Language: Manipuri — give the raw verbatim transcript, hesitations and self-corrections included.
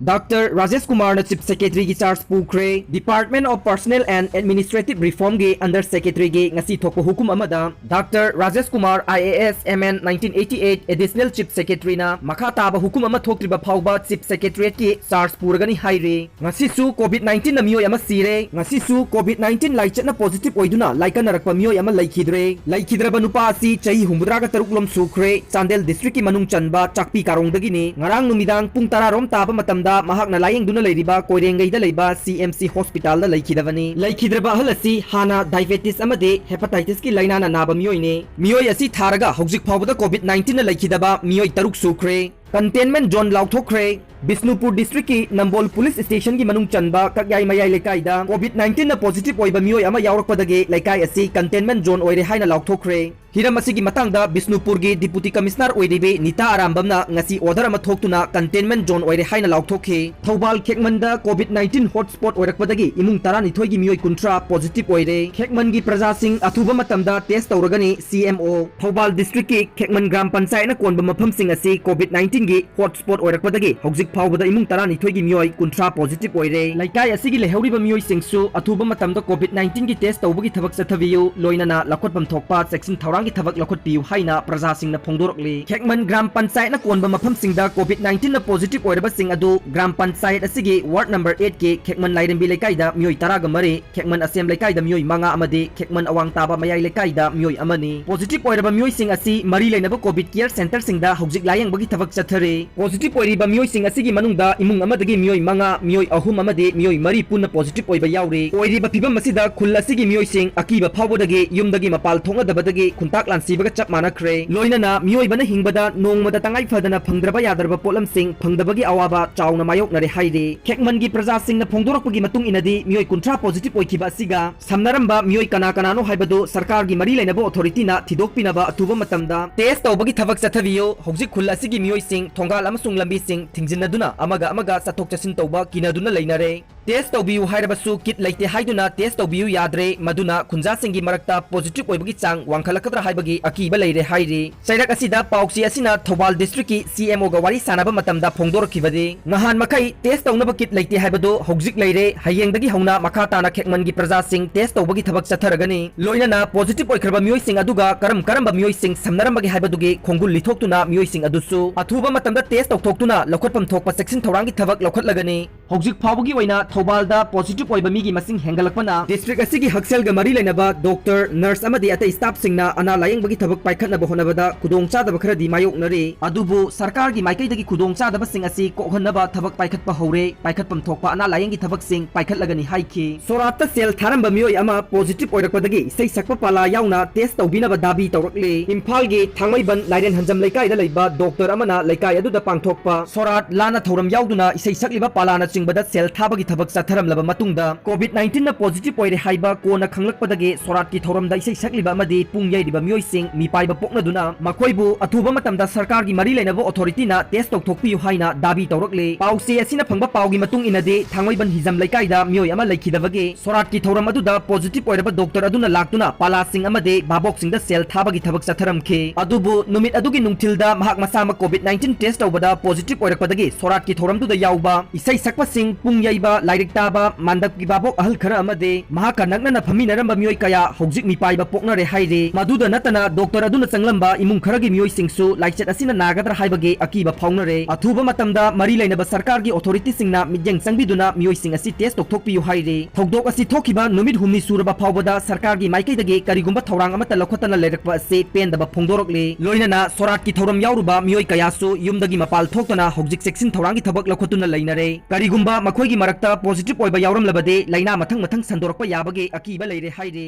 ꯗꯥꯛꯇꯔ ꯔꯥꯖꯦꯁ ꯀꯨꯃꯥꯔꯅ Chief Secretaryꯒꯤ charge ꯄꯨꯈ꯭ꯔꯦ꯫ Department of Personnel and Administrative Reformꯒꯤ Under Secretaryꯒꯤ ꯉꯁꯤ ꯊꯣꯛꯄ ꯍꯨꯀꯨꯝ ꯑꯃꯗ doctor Rajesh Kumar, I A S, M N, nineteen eighty eight, Additional Chief Secretaryꯅ ꯃꯈꯥ ꯇꯥꯕ ꯍꯨꯀꯨꯝ ꯑꯃ ꯊꯣꯛꯇ꯭ꯔꯤꯕ ꯐꯥꯎꯕ Chief Secretariatꯀꯤ charge ꯄꯨꯔꯒꯅꯤ ꯍꯥꯏꯔꯤ꯫ ꯉꯁꯤꯁꯨ COVID nineteenꯅ ꯃꯤꯑꯣꯏ ꯑꯃ ꯁꯤꯔꯦ꯫ ꯉꯁꯤꯁꯨ COVID nineteen ꯂꯥꯏꯆꯠꯅ positive ꯑꯣꯏꯗꯨꯅ ꯂꯥꯏꯀꯠꯅꯔꯛꯄ ꯃꯤꯑꯣꯏ ꯑꯃ ꯂꯩꯈꯤꯗ꯭ꯔꯦ꯫ ꯂꯩꯈꯤꯗ꯭ꯔꯕ ꯅꯨꯄꯥ ꯑꯁꯤ ꯆꯍꯤ ꯍꯨꯝꯐꯨꯇꯔꯥꯒ ꯇꯔꯨꯛ ꯂꯣꯝ ꯁꯨꯈ꯭ꯔꯦ꯫ ꯆꯥꯟꯗꯦꯜ districtꯀꯤ ꯃꯅꯨꯡ ꯆꯟꯕ ꯆꯥꯛꯄꯤ ꯀꯥꯔꯣꯡꯗꯒꯤꯅꯤ꯫ ꯉꯔꯥꯡ ꯅꯨꯃꯤꯗꯥꯡ ꯄꯨꯡ ꯇꯔꯥ ꯔꯣꯝ ꯇꯥꯕ ꯃꯇꯝꯗ ꯃꯍꯥꯛꯅ ꯂꯥꯌꯦꯡꯗꯨꯅ ꯂꯩꯔꯤꯕ ꯀꯣꯏꯔꯦꯡꯒꯩꯗ ꯂꯩꯕ C M C hospitalꯗ ꯂꯩꯈꯤꯗꯕꯅꯤ꯫ ꯂꯩꯈꯤꯗ꯭ꯔꯕ ꯑꯍꯜ ꯑꯁꯤ ꯍꯥꯟꯅ diabetes ꯑꯃꯗꯤ hepatitisꯀꯤ ꯂꯥꯏꯅꯥꯅ ꯅꯥꯕ ꯃꯤꯑꯣꯏꯅꯤ꯫ ꯃꯤꯑꯣꯏ ꯑꯁꯤ ꯊꯥꯔꯒ ꯍꯧꯖꯤꯛ ꯐꯥꯎꯕꯗ COVID nineteenꯅ ꯂꯩꯈꯤꯗꯕ ꯃꯤꯑꯣꯏ ꯇꯔꯨꯛ ꯁꯨꯈ꯭ꯔꯦ꯫ Containment zone ꯂꯥꯎꯊꯣꯛꯈ꯭ꯔꯦ꯫ ꯕꯤꯁꯅꯨꯄꯨꯔ districtꯀꯤ ꯅꯝꯕꯣꯜ police stationꯒꯤ ꯃꯅꯨꯡ ꯆꯟꯕ ꯀꯛꯌꯥꯏ ꯃꯌꯥꯏ ꯂꯩꯀꯥꯏꯗ COVID nineteenꯅ positive ꯑꯣꯏꯕ ꯃꯤꯑꯣꯏ ꯑꯃ ꯌꯥꯎꯔꯛꯄꯗꯒꯤ ꯂꯩꯀꯥꯏ ꯑꯁꯤ containment zone ꯑꯣꯏꯔꯦ ꯍꯥꯏꯅ ꯂꯥꯎꯊꯣꯛꯈ꯭ꯔꯦ꯫ ꯍꯤꯔꯝ ꯑꯁꯤꯒꯤ ꯃꯇꯥꯡꯗ ꯕꯤꯁꯅꯨꯄꯨꯔꯒꯤ Deputy Commissioner ꯑꯣꯏꯔꯤꯕꯤ ꯅꯤꯇꯥ ꯑꯔꯥꯝꯕꯝꯅ ꯉꯁꯤ order ꯑꯃ ꯊꯣꯛꯇꯨꯅ containment zone ꯑꯣꯏꯔꯦ ꯍꯥꯏꯅ ꯂꯥꯎꯊꯣꯛꯈꯤ꯫ ꯊꯧꯕꯥꯜ ꯈꯦꯛꯃꯟꯗ COVID nineteen hotspot ꯑꯣꯏꯔꯛꯄꯗꯒꯤ ꯏꯃꯨꯡ ꯇꯔꯥꯅꯤꯊꯣꯏꯒꯤ ꯃꯤꯑꯣꯏ ꯀꯨꯟꯊ꯭ꯔꯥ positive ꯑꯣꯏꯔꯦ꯫ ꯈꯦꯛꯃꯟꯒꯤ ꯄ꯭ꯔꯖꯥꯁꯤꯡ ꯑꯊꯨꯕ ꯃꯇꯝꯗ test ꯇꯧꯔꯒꯅꯤ, C M O꯫ ꯊꯧꯕꯥꯜ districtꯀꯤ ꯈꯦꯛꯃꯟ ꯒ꯭ꯔꯥꯝ ꯄꯟꯆꯥꯌꯠꯅ ꯀꯣꯟꯕ ꯃꯐꯝꯁꯤꯡ ꯑꯁꯤ COVID nineteenꯒꯤ hotspot ꯑꯣꯏꯔꯛꯄꯗꯒꯤ ꯍꯧꯖꯤꯛ ꯐꯥꯎꯕꯗ ꯏꯃꯨꯡ ꯇꯔꯥꯅꯤꯊꯣꯏꯒꯤ ꯃꯤꯑꯣꯏ ꯀꯨꯟꯊ꯭ꯔꯥ positive ꯑꯣꯏꯔꯦ꯫ ꯂꯩꯀꯥꯏ ꯑꯁꯤꯒꯤ ꯂꯩꯍꯧꯔꯤꯕ ꯃꯤꯑꯣꯏꯁꯤꯡꯁꯨ ꯑꯊꯨꯕ ꯃꯇꯝꯗ COVID nineteenꯒꯤ test ꯇꯧꯕꯒꯤ ꯊꯕꯛ ꯆꯠꯊꯕꯤꯌꯨ, ꯂꯣꯏꯅꯅ ꯂꯧꯈꯠꯐꯝ ꯊꯣꯛꯄ ꯆꯦꯛꯁꯤꯟ ꯊꯧꯔꯥꯡꯒꯤ ꯊꯕꯛ ꯂꯧꯈꯠꯄꯤꯌꯨ ꯍꯥꯏꯅ ꯄ꯭ꯔꯖꯥꯁꯤꯡꯅ ꯐꯣꯡꯗꯣꯔꯛꯂꯤ꯫ ꯈꯦꯛꯃꯟ ꯒ꯭ꯔꯥꯝ ꯄꯟꯆꯥꯌꯠꯅ ꯀꯣꯟꯕ ꯃꯐꯝꯁꯤꯡꯗ COVID nineteenꯅ positive ꯑꯣꯏꯔꯕꯁꯤꯡ ꯑꯗꯨ ꯒ꯭ꯔꯥꯝ ꯄꯟꯆꯥꯌꯠ ꯑꯁꯤꯒꯤ ward number eightꯀꯤ ꯈꯦꯛꯃꯟ ꯂꯥꯏꯔꯦꯝꯕꯤ ꯂꯩꯀꯥꯏꯗ ꯃꯤꯑꯣꯏ ꯇꯔꯥꯒ ꯃꯔꯤ, ꯈꯦꯛꯃꯟ ꯑꯁꯦꯝ ꯂꯩꯀꯥꯏꯗ ꯃꯤꯑꯣꯏ ꯃꯉꯥ ꯑꯃꯗꯤ ꯈꯦꯛꯃꯟ ꯑꯋꯥꯡ ꯇꯥꯕ ꯃꯌꯥꯏ ꯂꯩꯀꯥꯏꯗ ꯃꯤꯑꯣꯏ ꯑꯃꯅꯤ꯫ Positive ꯑꯣꯏꯔꯕ ꯃꯤꯑꯣꯏꯁꯤꯡ ꯑꯁꯤ ꯃꯔꯤ ꯂꯩꯅꯕ COVID care centreꯁꯤꯡꯗ ꯍꯧꯖꯤꯛ ꯂꯥꯌꯦꯡꯕꯒꯤ ꯊꯕꯛ ꯆꯠꯊꯔꯤ꯫ Positive ꯑꯣꯏꯔꯤꯕ ꯃꯤꯑꯣꯏꯁꯤꯡ ꯑꯁꯤꯒꯤ ꯃꯅꯨꯡꯗ ꯏꯃꯨꯡ ꯑꯃꯗꯒꯤ ꯃꯤꯑꯣꯏ ꯃꯉꯥ, ꯃꯤꯑꯣꯏ ꯑꯍꯨꯝ ꯑꯃꯗꯤ ꯃꯤꯑꯣꯏ ꯃꯔꯤ ꯄꯨꯟꯅ positive ꯑꯣꯏꯕ ꯌꯥꯎꯔꯤ꯫ ꯑꯣꯏꯔꯤꯕ ꯐꯤꯚꯝ ꯑꯁꯤꯗ ꯈꯨꯜ ꯑꯁꯤꯒꯤ ꯃꯤꯑꯣꯏꯁꯤꯡ ꯑꯀꯤꯕ ꯐꯥꯎꯕꯗꯒꯤ ꯌꯨꯝꯗꯒꯤ ꯃꯄꯥꯜ ꯊꯣꯛꯅꯗꯕꯗꯒꯤ ꯈꯨꯟꯇꯥꯛ ꯂꯥꯟꯁꯤꯕꯒ ꯆꯞ ꯃꯥꯟꯅꯈ꯭ꯔꯦ꯫ ꯂꯣꯏꯅꯅ ꯃꯤꯑꯣꯏꯕꯅ ꯍꯤꯡꯕꯗ ꯅꯣꯡꯃꯗ ꯇꯉꯥꯏ ꯐꯗꯅ ꯐꯪꯗ꯭ꯔꯕ ꯌꯥꯗ꯭ꯔꯕ ꯄꯣꯠꯂꯝꯁꯤꯡ ꯐꯪꯗꯕꯒꯤ ꯑꯋꯥꯕ ꯆꯥꯎꯅ ꯃꯥꯌꯣꯛꯅꯔꯦ ꯍꯥꯏꯔꯤ꯫ ꯈꯦꯛꯃꯟꯒꯤ ꯄ꯭ꯔꯖꯥꯁꯤꯡꯅ ꯐꯣꯡꯗꯣꯔꯛꯄꯒꯤ ꯃꯇꯨꯡ ꯏꯟꯅꯗꯤ ꯃꯤꯑꯣꯏ ꯀꯨꯟꯊ꯭ꯔꯥ positive ꯑꯣꯏꯈꯤꯕ ꯑꯁꯤꯒ ꯁꯝꯅꯔꯝꯕ ꯃꯤꯑꯣꯏ ꯀꯅꯥ ꯀꯅꯥꯅꯣ ꯍꯥꯏꯕꯗꯨ ꯁꯔꯀꯥꯔꯒꯤ ꯃꯔꯤ ꯂꯩꯅꯕ authorityꯅ ꯊꯤꯗꯣꯛꯄꯤꯅꯕ ꯑꯊꯨꯕ ꯃꯇꯝꯗ test ꯇꯧꯕꯒꯤ ꯊꯕꯛ ꯆꯠꯊꯕꯤꯌꯨ꯫ ꯍꯧꯖꯤꯛ ꯈꯨꯜ ꯑꯁꯤꯒꯤ ꯃꯤꯑꯣꯏꯁꯤꯡ ꯊꯣꯡꯒꯥꯜ ꯑꯃꯁꯨꯡ ꯂꯝꯕꯤꯁꯤꯡ ꯊꯤꯡꯖꯤꯟꯅꯗꯨꯅ ꯑꯃꯒ ꯑꯃꯒ ꯆꯠꯊꯣꯛ ꯆꯠꯁꯤꯟ ꯇꯧꯕ ꯀꯤꯅꯗꯨꯅ ꯂꯩꯅꯔꯦ꯫ Test ꯇꯧꯕꯤꯌꯨ ꯍꯥꯏꯔꯕꯁꯨ kit ꯂꯩꯇꯦ ꯍꯥꯏꯗꯨꯅ test ꯇꯧꯕꯤꯌꯨ ꯌꯥꯗ꯭ꯔꯦ, ꯃꯗꯨꯅ ꯈꯨꯟꯖꯥꯁꯤꯡꯒꯤ ꯃꯔꯛꯇ positive ꯑꯣꯏꯕꯒꯤ ꯆꯥꯡ ꯋꯥꯡꯈꯠꯂꯛꯀꯗ꯭ꯔꯥ ꯍꯥꯏꯕꯒꯤ ꯑꯀꯤꯕ ꯂꯩꯔꯦ ꯍꯥꯏꯔꯤ꯫ ꯆꯩꯔꯛ ꯑꯁꯤꯗ ꯄꯥꯎꯆꯦ ꯑꯁꯤꯅ ꯊꯧꯕꯥꯜ districtꯀꯤ CMOꯒ ꯋꯥꯔꯤ ꯁꯥꯟꯅꯕ ꯃꯇꯝꯗ ꯐꯣꯡꯗꯣꯔꯛꯈꯤꯕꯗꯤ, ꯅꯍꯥꯟ ꯃꯈꯩ test ꯇꯧꯅꯕ kit ꯂꯩꯇꯦ ꯍꯥꯏꯕꯗꯨ ꯍꯧꯖꯤꯛ ꯂꯩꯔꯦ, ꯍꯌꯦꯡꯗꯒꯤ ꯍꯧꯅ ꯃꯈꯥ ꯇꯥꯅ ꯈꯦꯛꯃꯟꯒꯤ ꯄ꯭ꯔꯖꯥꯁꯤꯡ test ꯇꯧꯕꯒꯤ ꯊꯕꯛ ꯆꯠꯊꯔꯒꯅꯤ, ꯂꯣꯏꯅꯅ positive ꯑꯣꯏꯈ꯭ꯔꯕ ꯃꯤꯑꯣꯏꯁꯤꯡ ꯑꯗꯨꯒ ꯀꯔꯝ ꯀꯔꯝꯕ ꯃꯤꯑꯣꯏꯁꯤꯡ ꯁꯝꯅꯔꯝꯕꯒꯦ ꯍꯥꯏꯕꯗꯨꯒꯤ ꯈꯣꯡꯒꯨꯜ ꯂꯤꯊꯣꯛꯇꯨꯅ ꯃꯤꯑꯣꯏꯁꯤꯡ ꯑꯗꯨꯁꯨ ꯑꯊꯨꯕ ꯃꯇꯝꯗ test ꯇꯧꯊꯣꯛꯇꯨꯅ ꯂꯧꯈꯠꯐꯝ ꯊꯣꯛꯄ ꯆꯦꯛꯁꯤꯟ ꯊꯧꯔꯥꯡꯒꯤ ꯊꯕꯛ ꯂꯧꯈꯠꯂꯒꯅꯤ꯫ ꯍꯧꯖꯤꯛ ꯐꯥꯎꯕꯒꯤ ꯑꯣꯏꯅ ꯊꯧꯕꯥꯜꯗ positive ꯑꯣꯏꯕ ꯃꯤꯒꯤ ꯃꯁꯤꯡ ꯍꯦꯟꯒꯠꯂꯛꯄꯅ district ꯑꯁꯤꯒꯤ ꯍꯛꯁꯦꯜꯒ ꯃꯔꯤ ꯂꯩꯅꯕ doctor, nurse ꯑꯃꯗꯤ ꯑꯇꯩ staffꯁꯤꯡꯅ ꯑꯅꯥ ꯂꯥꯌꯦꯡꯕꯒꯤ ꯊꯕꯛ ꯄꯥꯏꯈꯠꯅꯕ ꯍꯣꯠꯅꯕꯗ ꯈꯨꯗꯣꯡꯆꯥꯗꯕ ꯈꯔꯗꯤ ꯃꯥꯌꯣꯛꯅꯔꯤ꯫ ꯑꯗꯨꯕꯨ ꯁꯔꯀꯥꯔꯒꯤ ꯃꯥꯏꯀꯩꯗꯒꯤ ꯈꯨꯗꯣꯡꯆꯥꯗꯕꯁꯤꯡ ꯑꯁꯤ ꯀꯣꯛꯍꯟꯅꯕ ꯊꯕꯛ ꯄꯥꯏꯈꯠꯄ ꯍꯧꯔꯦ, ꯄꯥꯏꯈꯠꯐꯝ ꯊꯣꯛꯄ ꯑꯅꯥ ꯂꯥꯌꯦꯡꯒꯤ ꯊꯕꯛꯁꯤꯡ ꯄꯥꯏꯈꯠꯂꯒꯅꯤ ꯍꯥꯏꯈꯤ꯫ ꯁꯣꯔꯥꯠꯇ ꯁꯦꯜ ꯊꯥꯔꯝꯕ ꯃꯤꯑꯣꯏ ꯑꯃ positive ꯑꯣꯏꯔꯛꯄꯗꯒꯤ ꯏꯁꯩ ꯁꯛꯄ ꯄꯥꯂꯥ ꯌꯥꯎꯅ test ꯇꯧꯕꯤꯅꯕ ꯗꯥꯕꯤ ꯇꯧꯔꯛꯂꯦ꯫ ꯏꯝꯐꯥꯜꯒꯤ ꯊꯥꯡꯃꯩꯕꯟ ꯂꯥꯏꯔꯦꯟ ꯍꯟꯖꯝ ꯂꯩꯀꯥꯏꯗ ꯂꯩꯕ doctor ꯑꯃꯅ ꯂꯩꯀꯥꯏ ꯑꯗꯨꯗ ꯄꯥꯡꯊꯣꯛꯄ ꯁꯣꯔꯥꯠ ꯂꯥꯟꯅ ꯊꯧꯔꯝ ꯌꯥꯎꯗꯨꯅ ꯏꯁꯩ ꯁꯛꯂꯤꯕ ꯄꯥꯂꯥꯅꯆꯤꯡꯕꯗ ꯁꯦꯜ ꯊꯥꯕꯒꯤ ꯊꯕꯛ ꯆꯠꯊꯔꯝꯂꯕ ꯃꯇꯨꯡꯗ COVID nineteenꯅ positive ꯑꯣꯏꯔꯦ ꯍꯥꯏꯕ ꯀꯣꯟꯅ ꯈꯪꯂꯛꯄꯗꯒꯤ ꯁꯣꯔꯥꯠꯀꯤ ꯊꯧꯔꯝꯗ ꯏꯁꯩ ꯁꯛꯂꯤꯕ ꯑꯃꯗꯤ ꯄꯨꯡ ꯌꯩꯔꯤꯕ ꯃꯤꯑꯣꯏꯁꯤꯡ ꯃꯤꯄꯥꯏꯕ ꯄꯣꯛꯅꯗꯨꯅ ꯃꯈꯣꯏꯕꯨ ꯑꯊꯨꯕ ꯃꯇꯝꯗ ꯁꯔꯀꯥꯔꯒꯤ ꯃꯔꯤ ꯂꯩꯅꯕ authorityꯅ test ꯇꯧꯊꯣꯛꯄꯤꯌꯨ ꯍꯥꯏꯅ ꯗꯥꯕꯤ ꯇꯧꯔꯛꯂꯦ꯫ ꯄꯥꯎꯆꯦ ꯑꯁꯤꯅ ꯐꯪꯕ ꯄꯥꯎꯒꯤ ꯃꯇꯨꯡ ꯏꯟꯅꯗꯤ, ꯊꯥꯡꯃꯩꯕꯟ ꯍꯤꯖꯝ ꯂꯩꯀꯥꯏꯗ ꯃꯤꯑꯣꯏ ꯑꯃ ꯂꯩꯈꯤꯗꯕꯒꯤ ꯁꯣꯔꯥꯠꯀꯤ ꯊꯧꯔꯝ ꯑꯗꯨꯗ positive ꯑꯣꯏꯔꯕ doctor ꯑꯗꯨꯅ ꯂꯥꯛꯇꯨꯅ ꯄꯥꯂꯥꯁꯤꯡ ꯑꯃꯗꯤ ꯚꯥꯕꯣꯛꯁꯤꯡꯗ ꯁꯦꯜ ꯊꯥꯕꯒꯤ ꯊꯕꯛ ꯆꯠꯊꯔꯝꯈꯤ꯫ ꯑꯗꯨꯕꯨ ꯅꯨꯃꯤꯠ ꯑꯗꯨꯒꯤ ꯅꯨꯡꯊꯤꯜꯗ ꯃꯍꯥꯛ ꯃꯁꯥꯃꯛ COVID nineteen test ꯇꯧꯕꯗ positive ꯑꯣꯏꯔꯛꯄꯗꯒꯤ ꯁꯣꯔꯥꯠꯀꯤ ꯊꯧꯔꯝꯗꯨꯗ ꯌꯥꯎꯕ ꯏꯁꯩ ꯁꯛꯄꯁꯤꯡ, ꯄꯨꯡ ꯌꯩꯕ, ꯂꯥꯏꯔꯤꯛ ꯇꯥꯕ, ꯃꯥꯟꯗꯞꯀꯤ ꯚꯥꯕꯣꯛ ꯑꯍꯜ ꯈꯔ ꯑꯃꯗꯤ ꯃꯍꯥꯛꯀ ꯅꯛꯅꯅ ꯐꯝꯃꯤꯟꯅꯔꯝꯕ ꯃꯤꯑꯣꯏ ꯀꯌꯥ ꯍꯧꯖꯤꯛ ꯃꯤꯄꯥꯏꯕ ꯄꯣꯛꯅꯔꯦ ꯍꯥꯏꯔꯤ꯫ ꯃꯗꯨꯗ ꯅꯠꯇꯅ doctor ꯑꯗꯨꯅ ꯆꯪꯂꯝꯕ ꯏꯃꯨꯡ ꯈꯔꯒꯤ ꯃꯤꯑꯣꯏꯁꯤꯡꯁꯨ ꯂꯥꯏꯆꯠ ꯑꯁꯤꯅ ꯅꯥꯒꯗ꯭ꯔꯥ ꯍꯥꯏꯕꯒꯤ ꯑꯀꯤꯕ ꯐꯥꯎꯅꯔꯦ꯫ ꯑꯊꯨꯕ ꯃꯇꯝꯗ ꯃꯔꯤ ꯂꯩꯅꯕ ꯁꯔꯀꯥꯔꯒꯤ authorityꯁꯤꯡꯅ ꯃꯤꯠꯌꯦꯡ ꯆꯪꯕꯤꯗꯨꯅ ꯃꯤꯑꯣꯏꯁꯤꯡ ꯑꯁꯤ test ꯇꯧꯊꯣꯛꯄꯤꯌꯨ ꯍꯥꯏꯔꯤ꯫ ꯊꯧꯗꯣꯛ ꯑꯁꯤ ꯊꯣꯛꯈꯤꯕ ꯅꯨꯃꯤꯠ ꯍꯨꯝꯅꯤ ꯁꯨꯔꯕ ꯐꯥꯎꯕꯗ ꯁꯔꯀꯥꯔꯒꯤ ꯃꯥꯏꯀꯩꯗꯒꯤ ꯀꯔꯤꯒꯨꯝꯕ ꯊꯧꯔꯥꯡ ꯑꯃꯠꯇ ꯂꯧꯈꯠꯇꯅ ꯂꯩꯔꯛꯄ ꯑꯁꯤ ꯄꯦꯟꯗꯕ ꯐꯣꯡꯗꯣꯔꯛꯂꯤ꯫ ꯂꯣꯏꯅꯅ ꯁꯣꯔꯥꯠꯀꯤ ꯊꯧꯔꯝ ꯌꯥꯎꯔꯨꯕ ꯃꯤꯑꯣꯏ ꯀꯌꯥꯁꯨ ꯌꯨꯝꯗꯒꯤ ꯃꯄꯥꯜ ꯊꯣꯛꯇꯅ ꯍꯧꯖꯤꯛ ꯆꯦꯛꯁꯤꯟ ꯊꯧꯔꯥꯡꯒꯤ ꯊꯕꯛ ꯂꯧꯈꯠꯇꯨꯅ ꯂꯩꯅꯔꯦ꯫ ꯀꯔꯤꯒꯨꯝꯕ ꯃꯈꯣꯏꯒꯤ ꯃꯔꯛꯇ positive ꯑꯣꯏꯕ ꯌꯥꯎꯔꯝꯂꯕꯗꯤ ꯂꯥꯏꯅꯥ ꯃꯊꯪ ꯃꯊꯪ ꯁꯟꯗꯣꯔꯛꯄ ꯌꯥꯕꯒꯤ ꯑꯀꯤꯕ ꯂꯩꯔꯦ ꯍꯥꯏꯔꯤ꯫